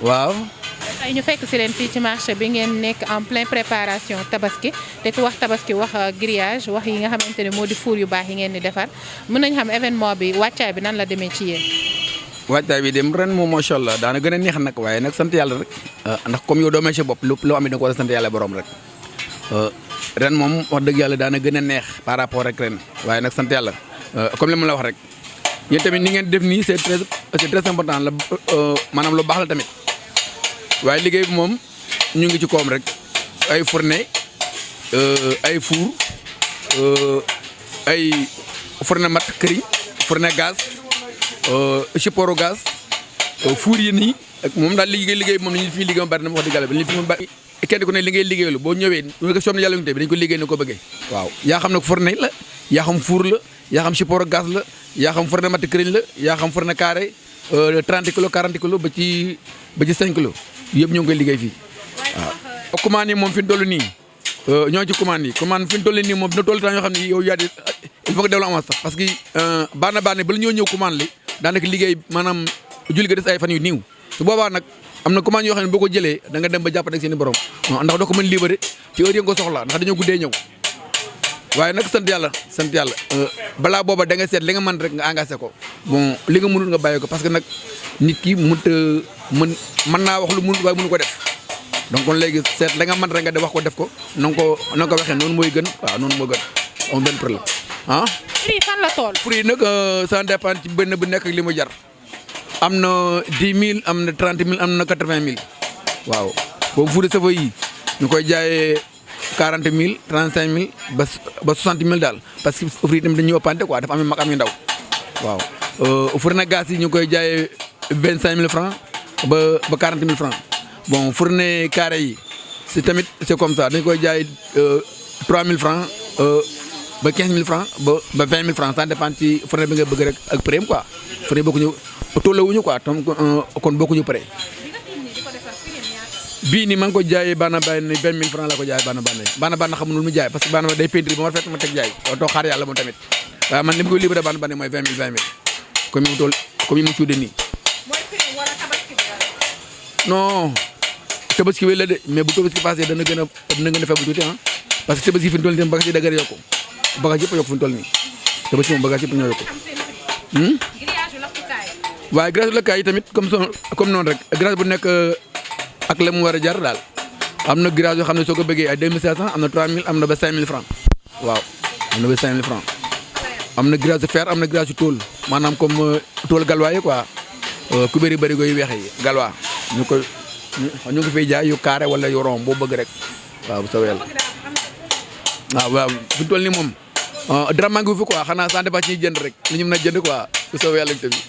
waaw. tey ñu fekk si leen fii ci marché bi ngeen nekk en pleine préparation tabaski te ku wax tabaski wax grillage wax yi nga xamante ne moo di four yu baax yi ngeen di defar mën nañ xam événement bi wàccaay bi nan la demee ci yéen. waajtaay bi dem ren moom macha allah daana gën a neex nag waaye nag sant yàlla rek ndax comme yow doo may sa bopp loo am da nga ko war a sant yàlla borom rek ren moom wax dëgg yàlla daana gën a neex par rapport ak ren waaye nag sant yàlla comme li ma la wax rek yéen tamit ni ngeen def nii c'est très important la maanaam lu baax la tamit waaye liggéey bi moom ñu ngi ci koom rek ay fourne ay four ay fourne mat këriñ fourne gaz support gaz four yi nii ak moom daal liggéey moom li ñu fi liggéey bari na wax dëgg yàlla li fi moom bari kenn ku ne li ngay liggéeylu boo ñëwee ñu ko soom yàlla ñu tey bi dañ ko liggéey na ko bëggee waaw yaa xam ne fourne la yaa xam four la yaa xam support gaz la yaa xam fourne mat këriñ la yaa xam fourne carré 30 kilos 40 kilos ba ci 5 kilos yëpp ñoo ngi koy liggéey fii waaw. commande yi moom fi mu toll nii ñoo ci commande yi commande fi mu toll nii moom dina toll temps yoo xam ne yow yaa di il faut que delloo avance sax parce que baax na bala ñoo ñëw commande li daanaka liggéey maanaam julli ga des ay fan yu niiw su boobaa nag am na commande yoo xam ne boo ko jëlee da nga dem ba jàpp ak seen i borom ndax doo ko mën libéré ci heure yi nga ko soxla ndax dañoo guddee ñëw waaye nag sant yàlla balaa booba da nga seet li nga mën rek nga engagé ko bon li nga mënul nga bàyyi ko parce que nag nit ki mën naa wax lu mënul waaye mënu ko def donc kon léegi seet la nga mën rek nga de wax ko def ko na nga ko waxee noonu mooy gën waaw noonu moo gën am benn problème ah. prix fan la tool. prix nag ça dépend ci benn bu nekk ak li mu jar am na 10 000 am na 30 000 am na 80 000 waaw boobu fuude safa yi ñu koy jaayee 40 000 35 000 ba 60 000 daal parce que prix tamit dañuy ëppante quoi dafa am mag am yu ndaw waaw fourne gaz yi ñu koy jaayee 25 000 francs ba 40 000 francs bon fourne carré yi c'est tamit c'est comme ça dañ koy jaay 3 000 francs ba 15 000 francs ba 20 000 francs ça dépend ci fourne bi nga bëgg rek ak prix quoi fourne bokkuñu tollawuñu quoi kon bokkuñu prix bii nii maa ngi ko jaayee baana bàyyi ne 20 000 francs la ko jaayee baana bànn xamul lu mu jaay parce que baana day peinture ba ma fekk ma teg jaay doo xaar yàlla moom tamit waaye man li ma koy libéré baana bànn mooy 20 000 comme yi mu cuude nii non tabaski wéy la de mais bu tabaski passé dana gën a faible tuuti parce que tabaski fi mu toll nii bagage yi da gën a yokku bagage yëpp a yokk fi mu toll nii tabaski moom bagage yëpp ñoo yokku waaye grâce lakkaay yi tamit comme noonu rek grâce bu nekk ak la mu war a jar daal am na grâce yoo xam ne soo ko bëggee ay 2500 am na 3000 am na ba 5000 francs waaw am na ba 5000 francs am na grâce fer am na grâce tool maanaam comme tool galwaa yi quoi ku bëri bëri yu weex yi galwaa ñu ngi fay jaay yu carré wala yu rond boo bëgg rek waaw bu soobee yàlla waaw fi mu toll nii moom dara manqué wu fi quoi xanaa ça dépend ci jënd rek li ñu mën a jënd quoi bu soobee yàlla tamit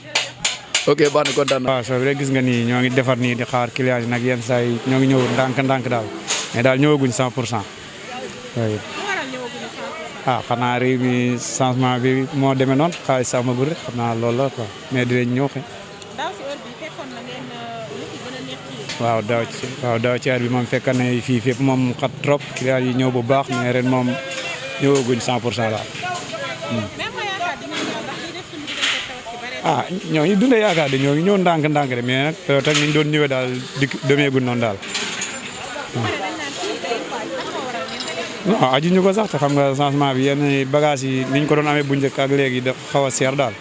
ok baax na kontaan na. waaw soo rek gis nga nii ñoo ngi defar nii di xaar client yi nag yenn saa yi ñoo ngi ñëw ndànk daal mais daal ñëwaguñ 100 pour cent oui. xanaa réew mi changement bi moo demee noonu xaalis sax ma bëri xam naa loolu la quoi mais dinañ ñëw xëy. waaw daaw ci heure bi moom fekk na fii fépp moom xat trop client yi ñëw bu baax mais ren moom ñëwaguñ 100 pour cent daal. ñoo ngi dundee yaakaar de ñoo ngi ñëw ndànk de mais nag tamit ni ñu doon ñëwee daal demeegul noonu daal. non aju ñu ko sax te xam nga changement bi yenn bagages yi ni ñu ko doon amee bu njëkk ak léegi dafa xaw a seer daal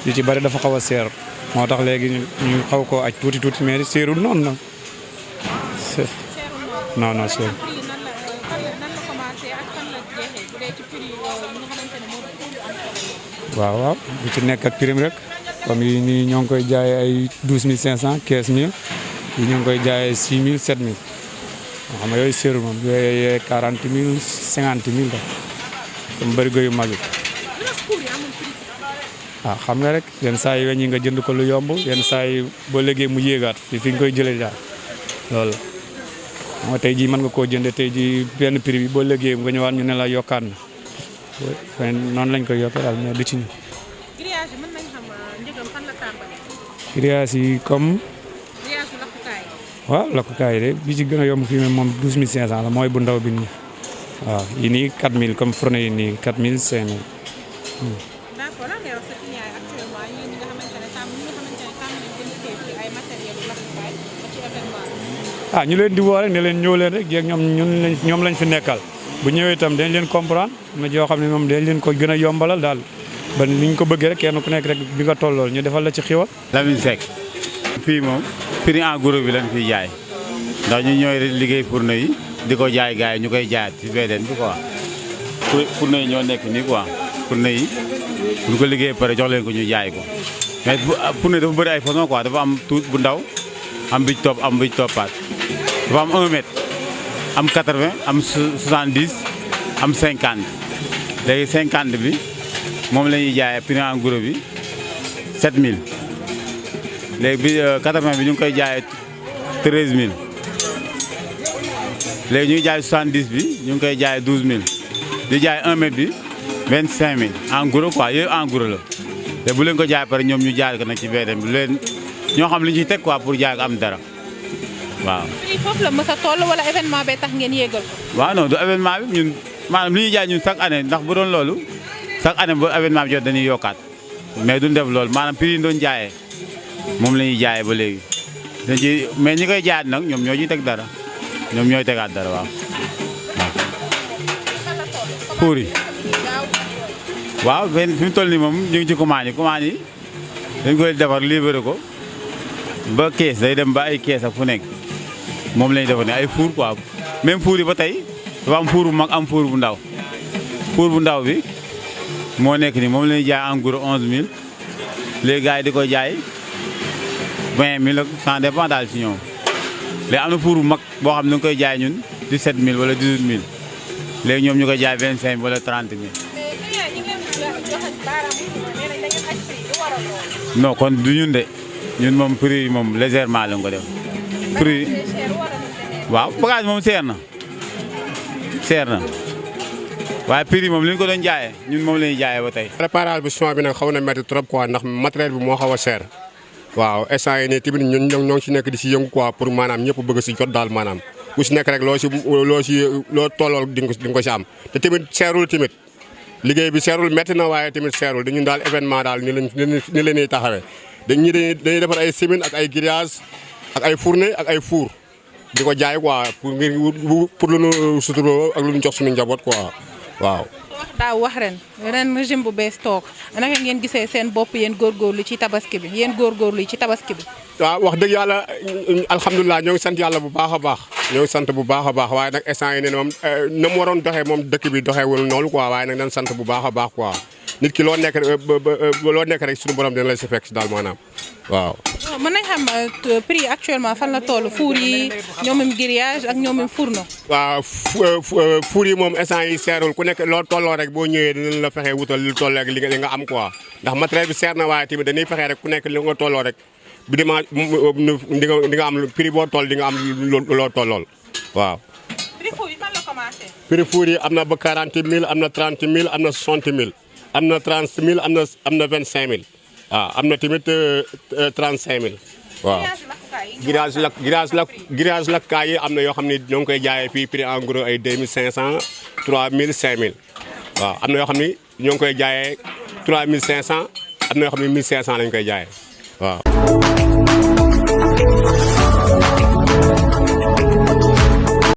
yu ci bari dafa xaw a seer moo tax léegi ñu xaw koo aj tuuti mais seerul noonu nag non seer. waaw bu ci nekk ak prime rek comme yi nii ñoo ngi koy jaayee ay 12500 15000 yi ñoo ngi koy jaayee 6000 7000 xam nga yooyu seerul moom yooyu 40000 50000 la comme bërigo yu mag yi. xam nga rek yenn saa yi weñ yi nga jënd ko lu yomb yenn saa yi boo léegi mu yéegaat fi nga koy jëlee daal loolu la moo tey jii mën nga koo jëndee tey jii benn prix bi boo léegi nga ñëwaat ñu ne la yokkaat na noonu lañ koy yokkee daal mais du ci ñu. grillage mën nañ xam njëgam fan la tàmbalee. grillage yi comme. grillage lakkukaay. waaw lakkukaay yi de bi ci gën a yomb fii moom 12500 la mooy bu ndaw bi nii waaw yi nii 4000 comme fourne yi nii 4000 5000. d'accord lan ngay wax sa client yi actuellement yéen ñi nga xamante ne tàmm nañ jënd ay matériels lakkukaay ci ñu leen di woo rek ne leen ñëw leen rek jéeg ñoom lañ fi nekkal bu ñëwee itam dañ leen comprendre na joo xam ne moom dañ leen ko gën a yombalal daal ba ni ñu ko bëggee rek kenn ku nekk rek bi nga tollool ñu defal la ci xiwal. Lamine Seck fii moom prix en gros bi lañ fiy jaay ndax ñu ñooy liggéey fourneau yi di ko jaay gars yi ñu koy jaayaat ci VDN bi quoi fourneau yi ñoo nekk nii quoi fourneau yi bu ñu ko liggéey pare jox leen ko ñu jaay ko mais fourneau dafa bëri ay façon quoi dafa am tuut bu ndaw am bi ci topp am bi ci toppaat dafa am 1 mètre am 80 am 70 am 50 léegi 50 bi moom la ñuy jaayee prix en gros bi 7000 léegi bi 80 bi ñu ngi koy jaayee 13000 léegi ñu ngi jaay 70 bi ñu ngi koy jaayee 12000 di jaay 1 mètre bi 25000 en gros quoi yooyu en gros la te bu leen ko jaay pare ñoom ñu jaay ko nag ci VDN bi leen ñoo xam li ñu ciy teg quoi pour jaay ko am dara waaw. prix foofu la mës a toll wala événement bee tax ngeen yéegal ko. waaw non du événement bi ñun maanaam li ñuy jaay ñun chaque année ndax bu doon loolu chaque année bu événement bi jot dañuy yokkaat mais duñ def loolu maanaam prix yi ñu doon jaayee moom la ñuy jaayee ba léegi dañ ci mais ñi koy jaayaat nag ñoom ñoo ciy teg dara ñoom ñooy tegaat dara waaw. pour yi waaw benn fi mu toll nii moom ñu ngi ci commande yi dañ koy defar libéré ko ba kees day dem ba ay kees ak fu nekk moom la ñuy defar ne ay four quoi même four yi ba tey dafa am four bu mag am four bu ndaw four bu ndaw bi moo nekk ni moom la ñuy jaay en gros 11000 léegi gars yi di ko jaay 20000 ça dépend daal ci ñoom léegi am na four bu mag boo xam ne dañ koy jaay ñun 17000 wala 18000 léegi ñoom ñu koy jaay 25000 wala 30000. non kon du ñun de ñun moom prix yi moom légèrement lañ ko def prix waaw bagage moom seer na waaye prix yi moom li ñu ko doon jaayee ñun moom la ñuy jaayee ba tey. préparation bi nag xaw na métti trop quoi ndax matériel bi moo xaw a seer waaw instant yii nii tamit ñun ñoo ngi si nekk di si yëngu quoi pour maanaam ñëpp bëgg si jot daal maanaam ku si nekk rek loo tollool di nga ko si am te tamit seerul tamit. liggéey bi seerul métti na waaye tamit seerul dañu daal événement daal ni leen ñuy taxawee dañuy defar ay sémine ak ay grillage ak ay fourneau ak ay four di ko jaay quoi pour lu ñu suturoo ak lu ñu jox suñu njaboot quoi waaw. daaw wax ren régime bu bees toog naka ngeen gisee seen bopp yéen góorgóorlu ci tabaski bi yéen góorgóorlu ci tabaski bi. waaw wax dëgg yàlla alhamdulilah ñoo ngi sant yàlla bu baax a baax ñoo ngi sant bu baax a baax waaye nag instant yi ne moom na mu waroon doxee moom dëkk bi doxeewul noonu quoi waaye nag dañ sant bu baax a baax quoi nit ki loo nekk rek suñu borom dina la si fekk si daal maanaam waaw. mën nañ xam prix actuellement fan la toll four yi ñoomim grillage ak ñoomim fourneau. waaw four yi moom instant yi seerul ku nekk loo tolloo rek boo ñëwee dinañ la fexee wutal lu toll ak li nga am quoi ndax matériel bi seer na waaye tamit dañuy fexee rek ku nekk li nga tolloo rek. bi dima di nga am prix boo toll di nga am loo tollool waaw. prix four yi fan la commencé. prix four yi am na ba 40000 am na 30000 am na 60000 am na 30000 am na 25000 waaw am na tamit 35000 waaw. grillage lakkaay yi am na yoo xam ne ñoo ngi koy jaayee fii prix en gros ay 2500 3000 5000 waaw am na yoo xam ne ñoo ngi koy jaayee 3500 am na yoo xam ne 1500 lañ koy jaayee waaw.